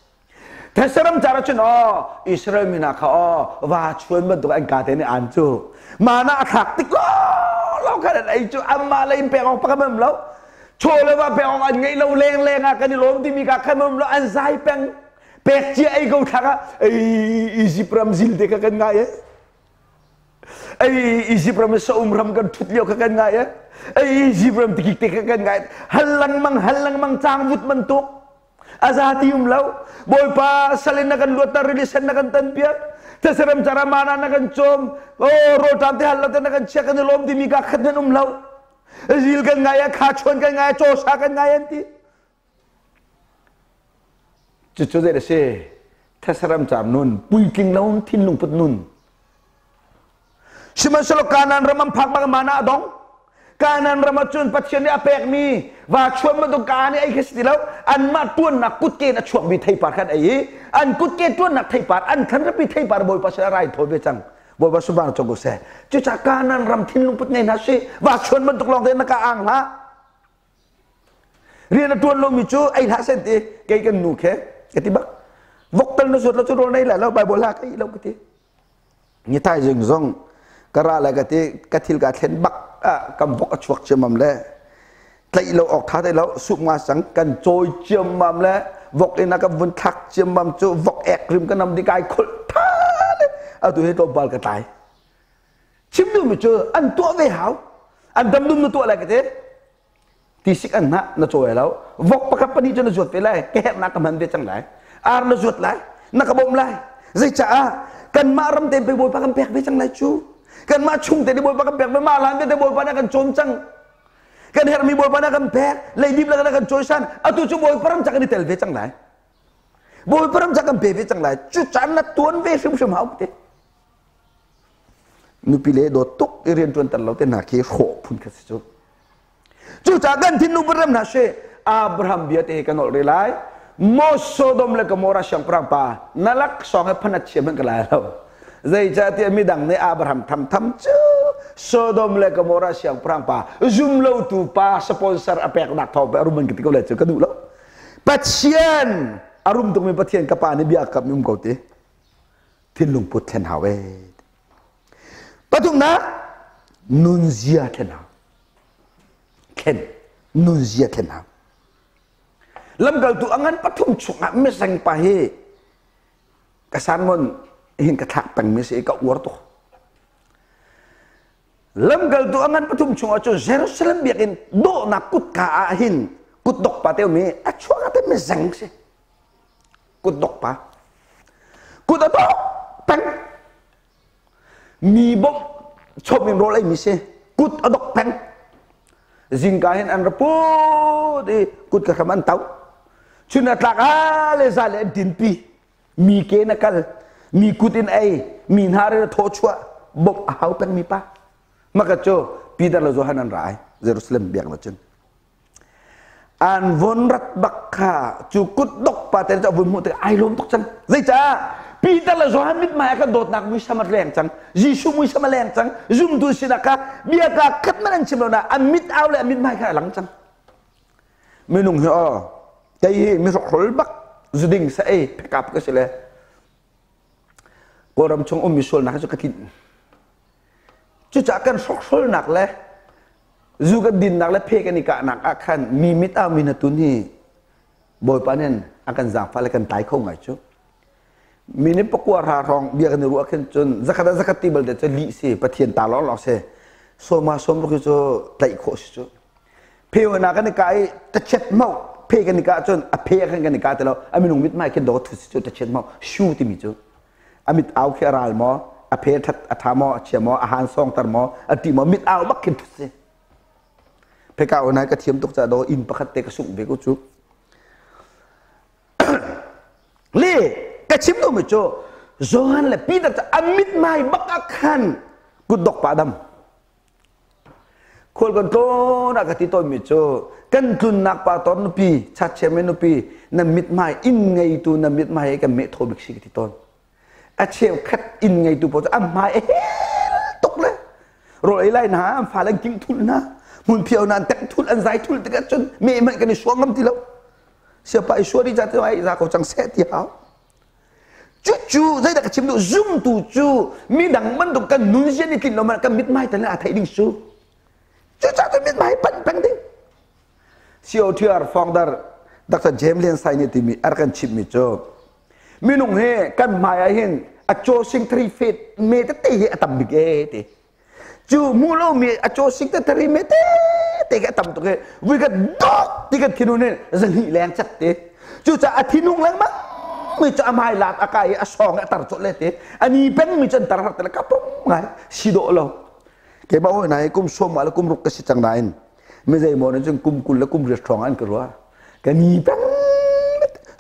Thesaram car cun aw Israel mi hna kha aw va chuan bantuk an ka te nih an cu mana a thlak tik law khan an ei cu amma lei in pek awk pakhat um lo chaw le va pek awk an ngeih lo leng leng ah kan i lawm timi ka khan um lo an zai peng pek cia ei ko thlak ah ei Egypt ram zil te kha kan ngai e Ei Egypt ram saum ram kan thut lio kha kan ngai e. Ei Egypt ram tikik te kha kan ngai. Hal lengmang hal lengmang cang vut bantuk. Aza ti um lo. Bawipa salin na kan luatter rili sen na kan tan piak. Thesaram cara mana na kan chom. Oh rawlṭam te hal lo te na kan chia kan i lawm timi ka khat nan um lo. Zil kan ngai a kha chuan kan ngai chaw sa kan ngai an ti. Cucu zei a si? Thesaram car nun, puitling lo thinlung put nun. Sihmanhsehlaw Kanaan ram an phak bang mana a dong. Kanaan ram ah cun Pathian nih a pekmi va chuan bantuk kaa nih ei khi si ti lo. Anmah tuannak kutke in a chuakmi theipar kha an ei i an kutke tuannak theipar, an thlanrapi theipar Bawipa sin ah rai thawi ve cang. Bawipa subang cong ko seh. Cucaah Kanaan ram thinlung put ngei hna sih. Va chuan bantuk lawng te na ka ang hlah. Rian a ṭuan lomi cu ei hlah seh ti kei kan nu khe ka ti bak. Vok tal na zuat lo cu rawl nei lai lo Bible hla ka ih lo ka ti. Ni thaizing zong ka ra lai ka ti ka thil ka thlen bak ah kan vok a chuak ciammam le tlaih lo awk tha te lo sup nga sang kan cawi ciammam le vok in a kan vun thlak ciammam cu vok ek rim ka nam di kai khulh tha le atu hi tlawmpal ka tlai. Chim duhmi cu an tuah ve hau. An dam dum na tuah lai ka ti. Tisik an hnah na cawi lo. Vok pakhat pahnih cu na zuat ve lai. Ka herhnak ka hman ve cang lai. Ar na zuat lai. Na ka bawmh lai. Zeicaah kanmah ram te bawipa kan pek ve cang lai cu. Kanmah chung te bawipa kan pek ve mah lan te bawipa na kan cawm cang. Kan herhmi bawipa na kan pek. Leidip le na kan cawisan. Atu cu bawipa ram ca kan i tel ve cang lai. Bawipa ram ca kan pe ve cang lai. Cu caan na tuan ve hrimhrim hau te. Nupi le dawt tuk i rianṭuanter lo te hna khi hrawh phun kha si cu. Cucaah kan thinlung rem hna she Abraham bia te hi ka nolh rih lai. Maw Sodom le Gomorrah siangpahrang pa na laksawng he phanat chia hmanh ka lai lo. Zeicahtiah midang nih Abraham thamtham cu Sodom le Gomorrah siangpahrang pa zumlotu pa sponsor a peknak thawng pe a rum an ka ti ko lai cu ka duh lo. Pathian a rum tukmi Pathian ka pa nih bia a kamh um ko ti. Thinlung put thlen hau ee. Pathumnak nunzia thlen hau. Thlen nunzia thlen hau. Lamkaltu a ngan pathum chungah miseng pa hi ka sangon hin ka thlak pengmi si ka uar tuk. Lamkaltu a ngan pathum chungah cu Jerusalem biakinn dawhnak kutka ah hin kutdok pa te mi a chuak te mizeng si. Kutdok pa. Kut a dok peng. Mi bawmh chom in rawl ei mi si. Kut a dok peng. Zingka hin an ra put i kut ka hram an tau. Chun a tlak a le za le an tinpi. Mi ke na kal. Mi kut in ei. Mi hna re thaw chuah. Bawmh a hau peng mi pa. Maka cu Peter le Johan an ra ai. Jerusalem biak na cun. An von rat bak kha cu kutdok pa te cu a vun hmuh tikah ai lawm tuk cang. Zeicah? Peter le Johan mithmai ah khan dawtnak muisam a leng cang. Jesuh muisam a leng cang. Zumtu sinah kha bia ka khat man an chim lo na an mit au le an mithmai kha a lang cang. Minung hi aw kei hi mi hrokhrol bak zuding sa ei phekap ka si le Kawlram chung ummi sualnak cu ka tlinh. Cucaah kan hrokhrolnak le zu kan dinnak le phe kan i kahnak ah khan mi mit au mi na tun hi Bawipa nih a kan zaangfah le kan tlai kho ngai cu. Minute pakua hra hrawng bia kan i ruah khin cun zakhat ah zakhat ti balte cu lih si Pathian ta lawng lawng si. Sawma sawm ruk hi cu tlaih khawh si cu. Phe na kan i ka i tachet mau phe kan i ka cun a phe khan kan i ka ti lo a minung mit mai khin do thu si cu tachet mau shu timi cu a mit au khi a ral maw a phe that a tha maw a chia maw a han song tar maw a ti maw mit au bak khin thut si pheka onai ka thiam tuk ca do inn pakhat te ka sungh ve ko cu le ka chim duhmi cu Johan le Peter cu a mithmai bak ah khan kutdok pa dam Khual kan tlawn ah ka ti tawnmi cu kan tlunnak pa tor nupi chatchiam nupi na mithmai inn ngeitu na mithmai he kan meh thaw bik si ka ti tawn. A cheukhat inn ngeitu pawl cu an hmai a hel tuk le rawl ei lai na an fale an king thul na hmunphio na an tek thul an zai thul tikah cun meh hmanh kan i suang ngam ti lo. Siapa i suari ca te ai za ko cang seh ti hau. Cucu zeidah ka chim duh zumtu cu midang bantuk kan nunzia nih tlin lo man kan mithmai tal a theih ding su. Cucaah cu mithmai panh peng ding. COTR founder Dr. James Lian Sai nih timi ar kan chimmi cu minung hi kan hmai ah hin a caw sing thari fet me tete hi a tam bik e ti. Cu hmuh lomi a caw sing te thari me te te khi a tam tuk i vui ka dok ti kan thinun in zahnih leng cat te. Cucaah a thinung lengmang mi cu a hmai lat a kai i a sawng a tar colh le te. A ni peng mi cu an tar har te le ka pum ngai si dawh lo. Keimah hawi hna hi kum sawm le kum ruk ka si cang nain mi zeimaw nih cun kum 20 le kum 8 hrawng an ka ruah. Ka ni peng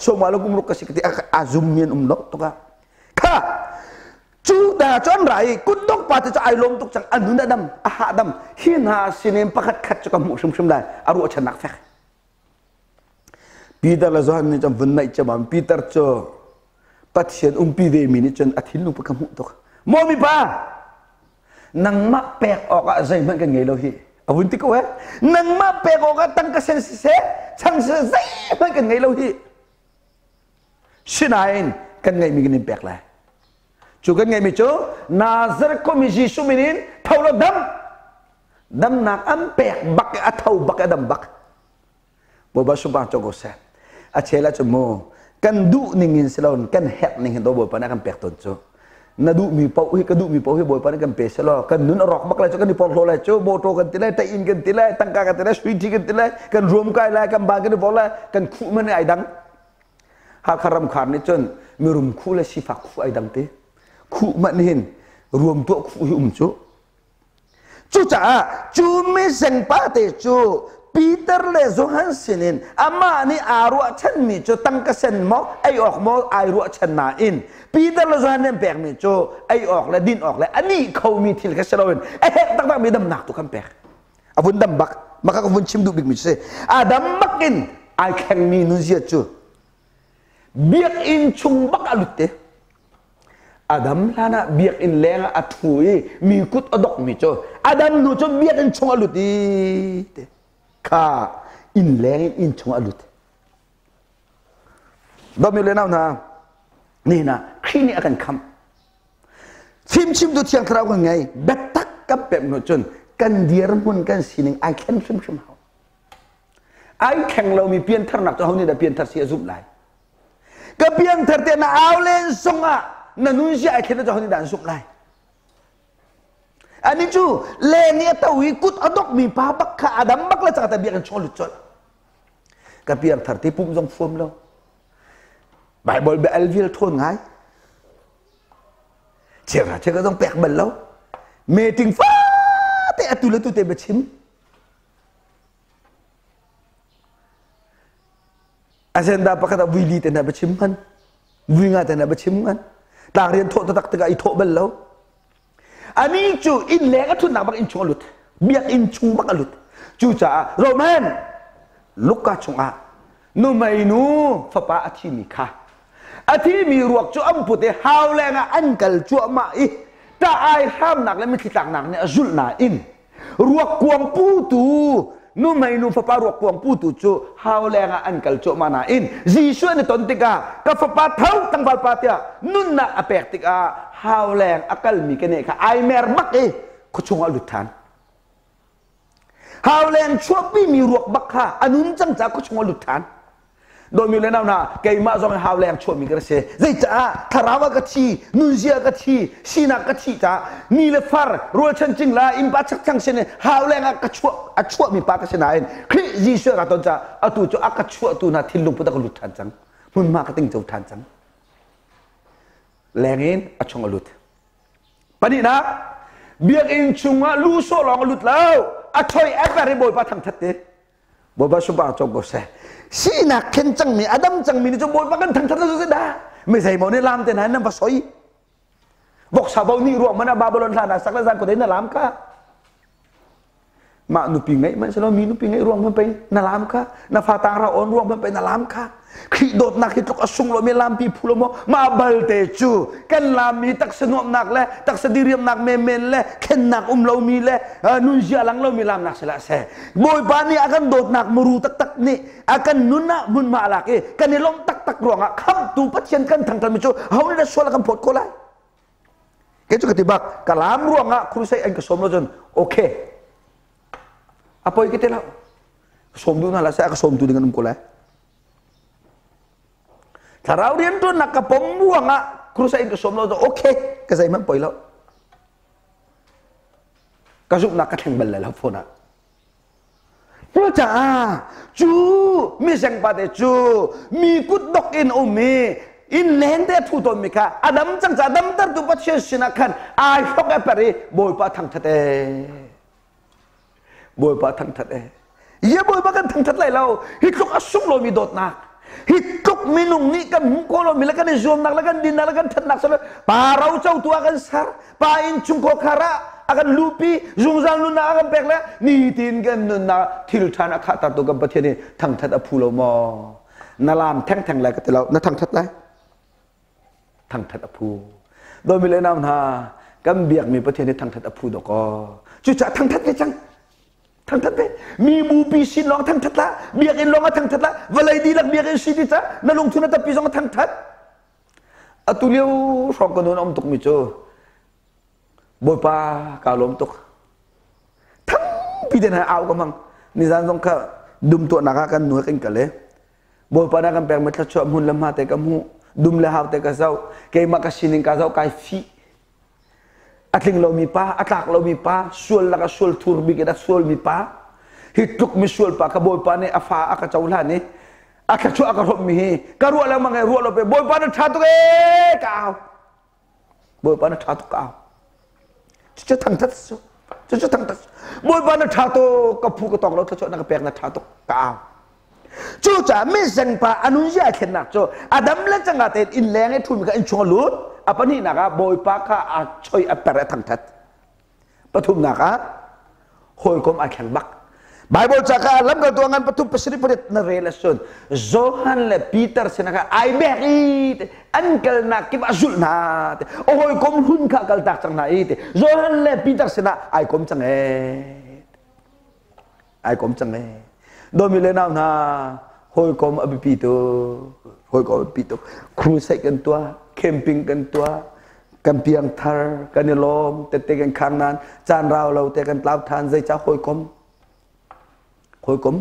sawm le kum ruk ka si ka ti a zum mi an um lo tuk ah. Kha Cu ta cu an ra i kutdong pa te cu ai lawm tuk cang a nun a dam a hahdam hi hna sinin pakhat khat cu ka hmuh hrimhrim lai a ruahchannak fek Peter le Johan nih cun vun naih ciammam Peter cu Pathian umpi ve mi nih cun a thinlung ka hmuh tuk maw mipa nangmah pek awk ah zeihmanh kan ngei lo hi a vun ti ko eh nangmah pek awk ah tangka sen siseh chang siseh zeihmanh kan ngei lo hi sinain kan ngeihmi kan in pek lai Cu kan ngeihmi cu Nazareth khuami Jesuh min in tho law dam. Damnak an pek bak i a tho bak i a dam bak. Bawipa sunpar co ko seh. A chel ah cun mu kan duh ning in si loin kan herh ning hin do Bawipa nih a kan pek tawn cu. Na duhmi paoh hi ka duhmi paoh hi Bawipa nih kan pe selaw kan nun a rawk bak lai cu kan i porhlaw lai cu motor kan ti lai inn kan ti lai tangka kan ti lai sui kan ti lai kan ruam kai lai kan ban kan i vor lai kan khuh man ai dang Hakha ramkhar nih cun mirum khuh le sifak khuh ai dang ti. Khuh manh hin ruam tuah khuh hi um cu. Cucaah cu miseng pa te cu Peter le Johan sinin amah nih aa ruahchanmi cu tangka sen maw ei awk maw ai ruahchan nain Peter le Johan nih an pekmi cu ei awk le din awk le a nih khomi thil kha si loin a herh taktakmi damnak tu khan pek. A vun dam bak maka ka vun chim duh bikmi si Adam bak in ai thlengmi nunzia cu biakinn chung bak a lut te Adam hlan ah biakinn leng ah a ṭhu i mi kut a dokmi cu Adam nu cu biakinn chung a lut i te kha inn leng in inn chung a lut Dawmi le nau hna nihin ah Khrih nih a kan khamh Fimchimtu Thiang Thlarau kan ngei. Biatak kan pek hnu cun kan dirhmun kan sining ai thlen hrimhrim hau. Ai thleng lomi piantharnak cu ho nih dah pianthar si a zumh lai? Ka pianthar te na au len zong ah na nunzia ai thlen cu ho nih dah an zumh lai? Ani cu leng i a to i kut a dokmi pa bak kha Adam bak le cangta biakinn chung a lut colh. Ka piangthar te pum zong fuam lo. Bible bia al vial thawn ngai. Cheuhra cheuhra zong pek bal lo. Meeting fate atu le tu te biachim. Agenda pakhat ah vui li te hna biachim hman. Vui nga te hna biachim hman. Tlang rian thawh taktak tikah i thawh bal lo. Ani cu inn leng a ṭhutnak bak inn chung a lut. Biakinn chung bak a lut. Cucaah Roman Luka chungah nuhmei nu fapa a thimi kha a thimi ruak cu an put i hau lengah an kal cuahmah i ṭah ai hramnak le mitthli tlaknak nih a zulh nain ruak kuang putu nuhmei nu fapa ruak kuang putu cu hau lengah an kal cuahmah nain Jesuh an i ton tikah ka fapa tho tlangval pa tiah nunnak a pek tikah hau leng a kalmi keneh kha ai mer bak i khuachung ah lut ṭhan hau leng chuahpimi ruak bak kha a nun cang caah khuachung ah lut ṭhan. Dawmi le nau hna, keimah zong hau leng chuahmi ka si. Zeicaah thlarau ah ka thi, nunzia ka thi, sinak ka thi caah ni le far rualchan cingla innpa chakthlang sin in hau leng ah ka chuah a chuahmi pa ka si nain Khrih Jesuh ka ton caah atu cu a ka chuahtu hna thinlung put a ka lut ṭhan cang. Hmunhma ka tingco ṭhan cang. Leng in a chung a lut. Pahnihnak, biakinn chungah lu sawh lawng a lut lo. A choi a per i Bawipa thangṭhat te. Bawipa sunpar cawk ko seh. Sinak khen cangmi, a dam cangmi nih cun Bawipa kan thangṭhat lo cu dah. Mi zeimaw nih lam te hna nan va soi. Voksa bo nih ruang man ah Babylon hlan ah sak le zan khuadei na lam kha. Mah nupi ngeih man silo mi nupi ngeih ruang man pei na lam kha. Na fa tang ra on ruang man pei na lam kha. Khrih dawtnak hi tluk a sung lomi lampi phu lo maw mah balte cu kan lammi taksa nuamhnak le taksa diriamnak menmen le thlennak um lomi le nunzia lang lomi lamnak si lah seh Bawipa nih a kan dawtnak muru taktak nih a kan nun ah hmunhma a lak i kan i lawmh taktak ruangah khamhtu Pathian kan thangṭhatmi cu aho nih dah sual a kan phawt ko lai kei cu ka ti bak ka lam ruangah crusade an ka sawm lo cun okay a poi ka ti lo sawm duh hna la seh a ka sawmtu ding an um ko lai thlarau rianṭuannak ka pom ruangah crusade in ka sawm lo cun okay ka zeihmanh poi lo ka zumhnak ka thleng bal lai lo phone ah Cucaah cu miseng pate cu mi kutdok in um i inn leng te a ṭhu tawnmi kha a dam cang caah damtertu Pathian sinah khan ai hlok a per i Bawipa thangṭhat ee. Bawipa thangṭhat ee. Ia Bawipa kan thangṭhat lai lo. Hi tluk a sung lomi dawtnak. Hi tluk minung nih kan hmuh khawh lomi le kan i zuamnak le kan dinnak le kan ṭhatnak sal pa rocotu ah kan ser. Pa innchungkhar khar ah a kan luhpi zungzal nunnak a kan pek le nitin kan nunnak thil ṭhan a khahtertu kan Pathian hi thangṭhat a phu lo maw? Na lam thengtheng lai ka ti lo. Na thangṭhat lai? Thangṭhat a phu. Dawmi le nau hna, kan biakmi Pathian hi thangṭhat a phu dawkaw. Cucaah thangṭhat ve cang. Thangṭhat ve. Mi bupi sin lawng thangṭhat la, biakinn lawng a thangṭhat la, vawlei dihlak biakinn si ti ca na lungthin a tappi zong a thangṭhat. Atu lio hrawng ka nun a um tukmi cu Bawipa kaa lawm tuk. Thangpi te hna au ka hmang. Nizan zong kha dum tuahnak ah kan nu he kan kal i Bawipa na kan pekmi thluachuah hmun le hma te ka hmuh, dum le hau te ka zoh, keimah ka sining ka zoh kai fih. A tling lomi pa, a tlak lomi pa, sual lak a sual thur bik in a sualmi pa, hi tluk misual pa ka Bawipa nih a fa a ka cohlan i a thluachuah a ka hrawmhmi hi ka ruah lengmang i ruah lo pe Bawipa na ṭha tuk ee ka au. Bawipa na ṭha tuk ka au. Cucu thangṭhat su. Cucu thangṭhat su. Bawipa na ṭha tuk ka phu ka tawk lo thluachuah na ka pek na ṭha tuk ka au. Cucaah mizengpa a nunzia a thlennak cu a dam le cangka tein inn leng i ṭhumi kha innchung a lut. A pahnihnak ah Bawipa kha a choi a per a thangṭhat. Pathumnak ah hawikom a thleng bak. Bible ca kha lamkaltu a ngan pathum pasarih pariat na rel ahcun Johan le Peter sinah kha ai bek i an kalnak kip a zulh hna te a hawikom hlun kha kaltak cang hna i te Johan le Peter sinah ai kom cang ee ai kom cang ee Dawmi le nau hna hawikom a biapi tuk hawikom a biapi tuk crusade kan tuah camping kan tuah kan piang thar kan i lawm tette kan khang nain caan rau lo te kan tlau than zeicah hawikom hawikom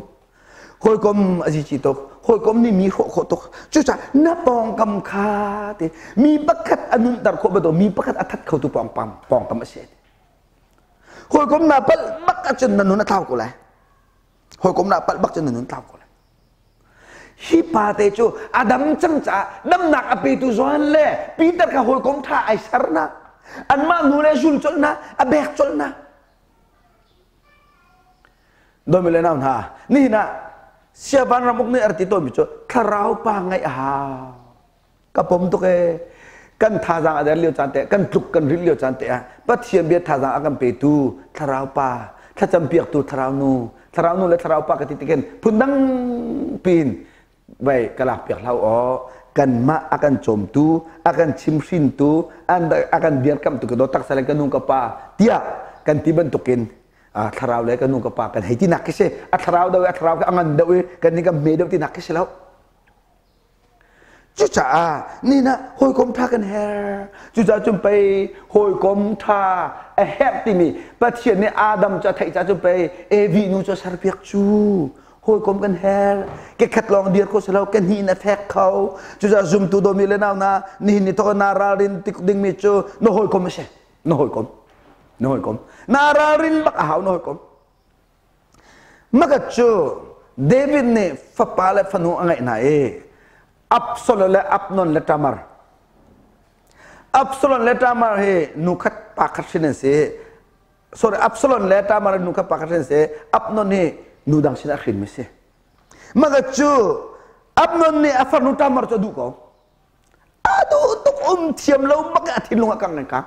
hawikom a zici tuk hawikom nih mi hrawh khawh tuk cucaah na pawngkam kha ti mi pakhat a nunter khawh bantuk mi pakhat a that khotu pawngkam pawngkam a si hawikom na palh bak ahcun na nun a tlau ko lai hawikom na palh bak cun na nun tlau ko lai hi pa te cu a dam cang caah damnak a petu Johan le Peter kha hawikom ṭha ai ser na anmah nu le zul colh na a bek colh na Dawmi le nau hna nihin ah siavan ramuk nih a rak ti tawnmi cu thlarau pa ngaih a hau ka pom tuk ee kan thazaang a der lio caan te kan tluk kan rit lio caan te ah Pathian bia thazaang a kan petu thlarau pa thlacam piaktu thlarau nu thlarau nu le thlarau pa ka ti tikin phundang pin vai ka lak piak hlau aw kanmah a kan cawmtu a kan chimhrintu a kan dirkamtu ka dawt taksa le ka nu ka pa tiah kan ti bantukin thlarau le ka nu ka pa kan hei ti nak khi si a thlarau deuh a thlarau ka a ngan deuh i kan nih kan hme deuh ti nak khi si lo Cucaah nihin ah hawikom ṭha kan herh. Cucaah cun pei hawikom ṭha a herh timi Pathian nih Adam cu a theih caah cun pei Evi nu cu a serpiak cu. Hawikom kan her. Ke khat lawng dir kho silo, ke hnih na fek kho. Cucaah zumtu dawmi le nau na nihin ni thawk na ralrin tik dingmi cu na hawikom a si. Na hawikom. Na hawikom. Na ralrin bak a hau na hawikom. Makat cu David nih fapa le fanu a ngeih hna i Absalom le Abnon le Tamar. Absalom le Tamar hi nu khat pa khat hrin an si. Sorry, Absalom le Tamar nu khat pa khat hrin an si. Abnon hi nu dang sin a hrinmi si. Makat cu Abnon nih a farnu Tamar cu a duh ko. A duh tuk um thiam lo bak a thinlung a kang kang.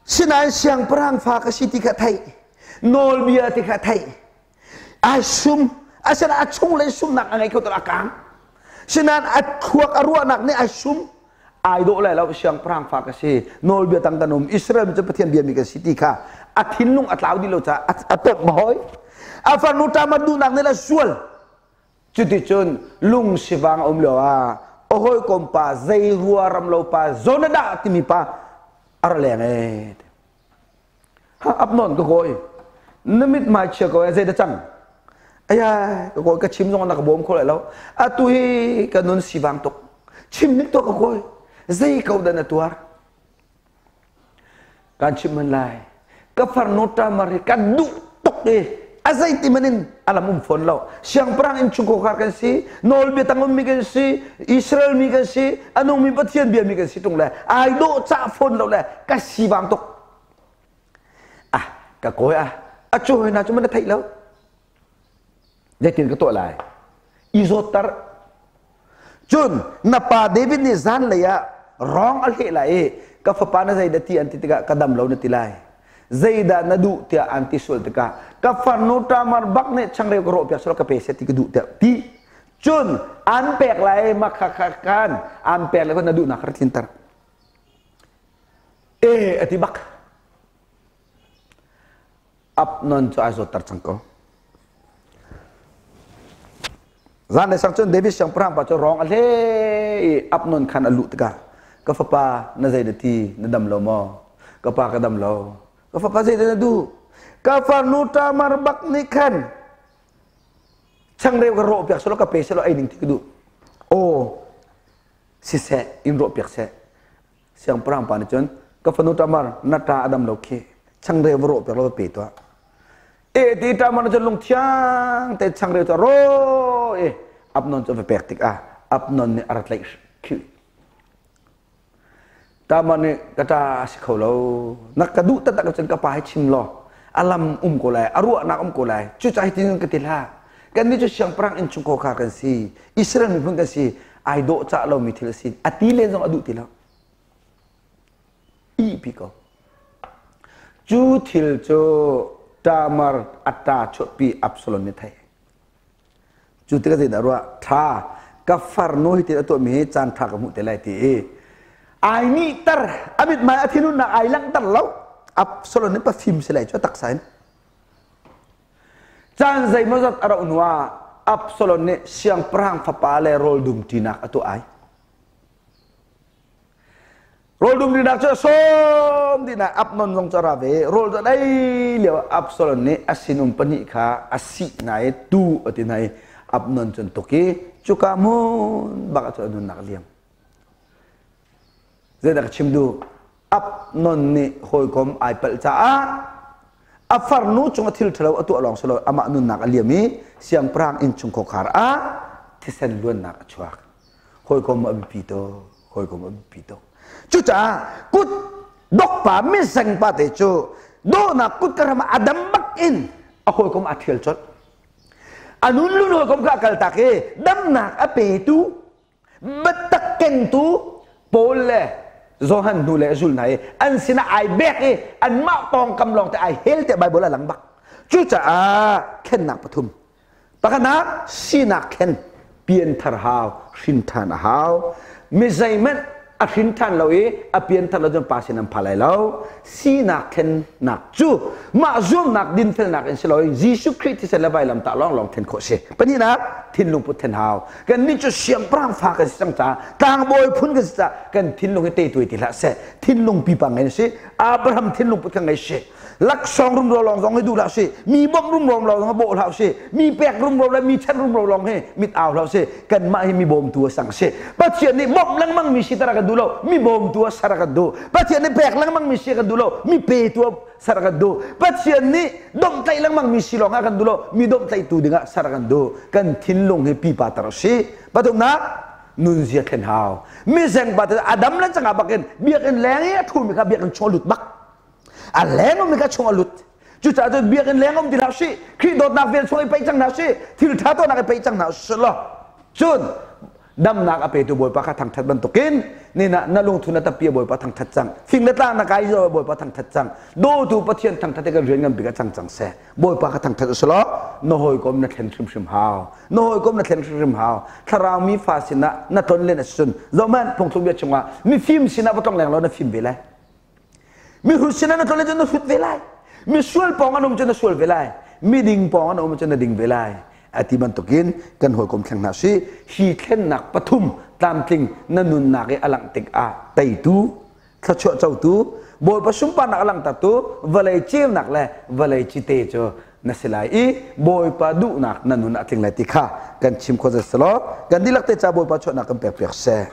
Sinain siangpahrang fa ka si ti kha theih. Nawlbia ti kha theih. Ai sum. Asinain a chunglei sumnak a ngei kho a kang. Sinain a thluak a ruahnak nih ai sum. Ai dawh lai lo siangpahrang fa ka si. Nawlbia tang kan um. Israel mi cu Pathian biami kan si ti kha a thinlung a tlau dih lo caah a tawp mahoi. A farnu Tamar duhnak nih la sual. Cuticun lung sivang a um lio ah a hawikom pa zei rua ram lo pa Jonada timi pa a ra leng ee. Ha ap nawn ka kawi. Na mit mai chia ko ee zei dah cang? Aya ka kawi ka chim zong na ka bawm kho lai lo. Atu hi ka nun sivang tuk. Chim ning tuah ka kawi. Zei ko dah na tuar? Kan chimh man lai. Ka farnu Tamar hi ka duh tuk i a zeiti man in a lam um fawn lo. Siangpahrang inn chungkhar kan si, nawlbia tang ummi kan si, Israel mi kan si, a nungmi Pathian biami kan si tung le ai dawh cah fawn lo le ka sivang tuk. Ah, ka kawi ah, a cu hoi na cu man na theih lo. Zeitin ka tuah lai? I zawtter. Cun na pa David nih zanlei ah rong a hleh lai i ka fapa na zeidah ti an ti tikah ka dam lo na ti lai. Zeidah na duh tiah an ti sual tikah ka farnu Tamar bak nih changreu ka rawh piak selaw ka pe seh ti ka duh tiah ti. Cun an pek lai ma kha kha khan an pek lai na duhnak kha tlinter. E a ti bak. Abnon cu ai zawtter cang ko. Zan le sang cun David siangpahrang pa cu rong a hle i Abnon khan a luh tikah ka fapa na zei na ti na dam lo maw? Ka pa ka dam lo. Ka fapa zei na duh? Ka farnu Tamar bak nih khan changreu ka rawh piak selaw ka pe selaw ei ning ti ka duh. Aw siseh in rawh piak seh. Siangpahrang pa nih cun ka fanu Tamar na ṭa a dam lo khi changreu va rawh piak law va pe tuah. E ti Tamar nih cun lungthiang te changreu cu a rawh i Abnon cu a va pek tikah Abnon nih a ra tlaih khih. Tamar nih ka ṭa a si kho lo. Na ka duh taktak ahcun ka pa hi chim law a lam um ko lai, a ruahnak um ko lai. Cucaah hitin ka ti hlah. Kannih cu siangpahrang innchungkhar kan si. Israel miphun kan si. Ai dawh cah lomi thil a si. A ti len zong a duh ti lo. Ihpi ko. Cu thil cu Tamar a ṭa chuahpi Absalom nih thei. Cu tikah zeidah ruah? Ṭha, ka farnu hi til a tuahmi hi caan ṭha ka hmuh te lai ti i ai nihter a mithmai a thinhunnak ai langhter lo Absalom nih pafim si lai cu a taksa in Caan zeimawzat a rauh hnuah Absalom nih siangpahrang fapa le rawl dumṭinak a tuah ai. Rawl dumṭinak cu a sawm dih nain Abnon zong cu a ra ve. Rawl cu a ei lio ah Absalom nih a sinum pahnih kha a sih hna i tu a ti hna i Abnon cu an tuk i cuka hmun bak ah cun a nunnak a liam. Zeidah ka chim duh? Abnon nih hawikom ai palh caah a farnu cung a thil ṭhalo a tuah lawng si lo amah nunnak a liam i siangpahrang innchung khuakhar ah thisen luannak a chuak. Hawikom a biapi tuk. Hawikom a biapi tuk. Cucaah kut dokpa miseng pa te cu dawhnak kut ka ram ah a dam bak in a hawikom a ṭhial colh. A nun lun hawikom kha a kaltak i damnak a petu biatak kengtu Paul le Johan hnu le zul hna i an sinah ai bek i anmah pawngkam lawng te ai hel te Bible a lang bak. Cucaah thlennak pathum. Pakhatnak sinak thlen pianthar hau, hrin ṭhan a hau. Mi zeihmanh a hrin ṭhan lo i a pianthar lo cun pa sin an pha lai lo. Sinak thlennak cu mah zuamnak dinfelnak in si loin Jesuh Khrih thisen le vailamtah lawnglawng thlen khawh si. Pahnihnak thinlung put then hau. Kannih cu siangpahrang fa kan si cang caah tlangbawi phun kan si caah kan thinlung hi tetuai ti hlah seh. Thinlung pipa ngei si. Abraham thinlung put kha ngei si. Laksawng rumro lawng zong hi duh hlah sih. Mi bawmh rumro lawng zong bawh hlah sih. Mi pek rumro le mi chan rumro lawng hi mit au hlah sih. Kanmah hi mi bawmtu a sang si. Pathian nih bawmh lengmang mi si tara kan duh lo. Mi bawmtu a sar kan duh. Pathian nih pek lengmang mi si kan duh lo. Mi petu a sar kan duh. Pathian nih domhtlaih lengmang mi si lawng ah kan duh lo. Mi domhtlaihtu dingah sar kan duh. Kan thinlung hi pipa tar si. Pathumnak nunzia thlen hau. Mizeng pa te Adam le cangah bakin biakinn leng i a ṭhumi kha biakinn chung a lut bak. A leng ummi kha chung a lut. Cucaah cun biakinn leng um ti hlah sih. Khrih dawtnak vel chung i peih cang hna sih. Thil ṭha tuahnak i peih cang hna sih law. Cun damnak a petu Bawipa kha thangṭhat bantukin nina na lungthu na tappi Bawipa thangṭhat cang. Fing le tlang na kai zo Bawipa thangṭhat cang. Dawtu Pathian thangṭhat i kan rian ngan bik a cang cang seh. Bawipa kha thangṭhat usih law na hawikom na thlen hrimhrim hau. Na hawikom na thlen hrimhrim hau. Thlarau mi fa sinah na ton len a si cun zohhmanh phungthluk bia chungah mifim sinah va tong leng law na fim ve lai. Mihrut sinah na ton len cun na hrut ve lai. Misual pawng an um cun na sual ve lai. Miding pawng an um cun na ding ve lai. Ati bantukin kan hawikom thleng hna si hi thlennak pathum tlamtling na nunnak i a langh tikah teitu thluachuah cotu Bawipa sunparnak a langhtertu vawlei ceunak le vawlei cite cu na si lai i Bawipa duhnak na nun a tling lai ti kha kan chim kho selaw kan dihlak te ca Bawipa chuahnak kan pek piak seh.